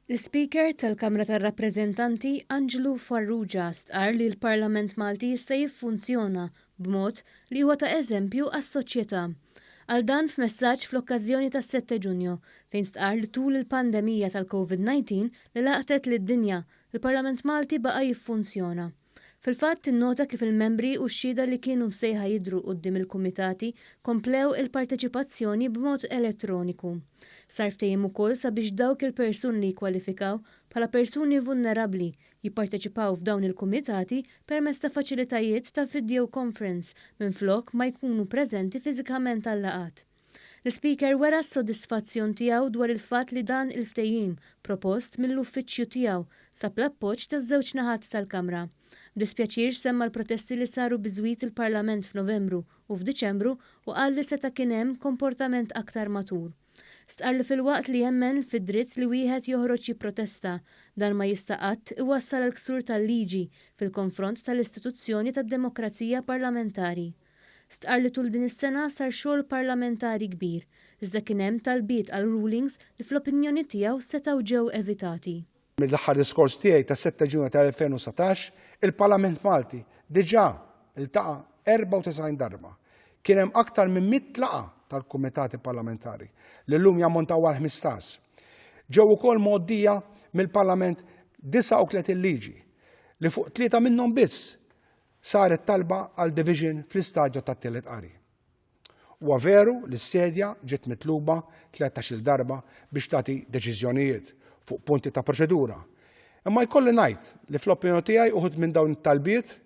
L-Ispeaker tal-Kamra tar-Rappreżentanti Anġlu Farrugia stqarr li l-Parlament Malti jista' jiffunzjona b'mod li huwa ta' eżempju għas-soċjetà. Qal dan f'messaġġ fl-okkażjoni tas-Sette Giugno, fejn stqarr li tul il-pandemija tal-Covid 19 li laqtet lid-dinja, il-Parlament Malti baqa' jiffunzjona. Fil-fatt, innota kif il-membri u x-xhieda li kienu msejħa jidhru quddiem il-kumitati komplew il-parteċipazzjoni b'mod elettroniku. Sar ftehim ukoll sabiex dawk il-persuni li jikkwalifikaw bħala persuni vulnerabbli jipparteċipaw f'dawn il-kumitati permezz ta' faċilitajiet ta' video conference minflok ma jkunu preżenti fiżikament għal-laqgħat. L-Ispeaker wera s-sodisfazzjon tiegħu dwar il-fatt li dan il-ftehim propost mill-uffiċċju tiegħu sab l-appoġġ taż-żewġ naħat tal-Kamra. B'dispjaċir semma l-protesti li saru biżwit il-Parlament f'Novembru u f'Diċembru u qal li seta' kien hemm komportament aktar matur. Stqarr li filwaqt li jemmen fid-dritt li wieħed joħroġ jipprotesta, dan ma jista' qatt iwassal għal ksur tal-liġi fil-konfront tal-istituzzjoni tad-demokrazija parlamentari. Stqarr li tul din is-sena sar xogħol parlamentari kbir, iżda kien hemm talbiet għal rulings li fl-opinjoni tiegħu setgħu ġew evitati. Mill-aħħar diskors tiegħi tas-7 Ġunju tal-2019, il-Parlament Malti diġà ltaqa' 94 darba. Kien hemm aktar minn 100 laqgħa tal-kumitati parlamentari, li llum jammontaw għal 15. Ġew ukoll mgħoddija mill-Parlament 39 liġi, li fuq tlieta minnhom biss Saret talba għal division fl-istadju tat-tielet qari. Huwa veru li s-Sedja ġiet mitluba 13-il darba biex tagħti deċiżjonijiet fuq punti ta' proċedura. Imma jkolli ngħid li fl-opinjoni tiegħi uħud minn dawn it-talbiet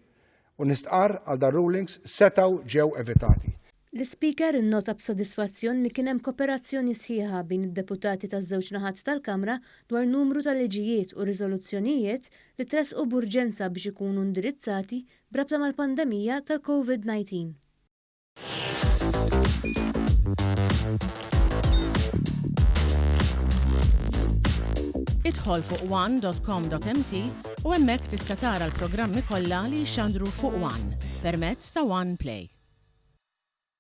u nistqarr għal dar-rulings setgħu ġew evitati. L-Ispeaker innota b'sodisfazzjon li kien hemm koperazzjoni sħiħa bejn id-deputati taż-żewġ naħat tal-Kamra dwar numru ta' liġijiet u riżoluzzjonijiet li tressqu b'urġenza biex ikunu indirizzati b'rabta mal-pandemija tal-Covid 19. Idħol fuq one.com.mt u hemmhekk tista' tara l-programmi kollha li jixxandru fuq One permezz ta' One Play.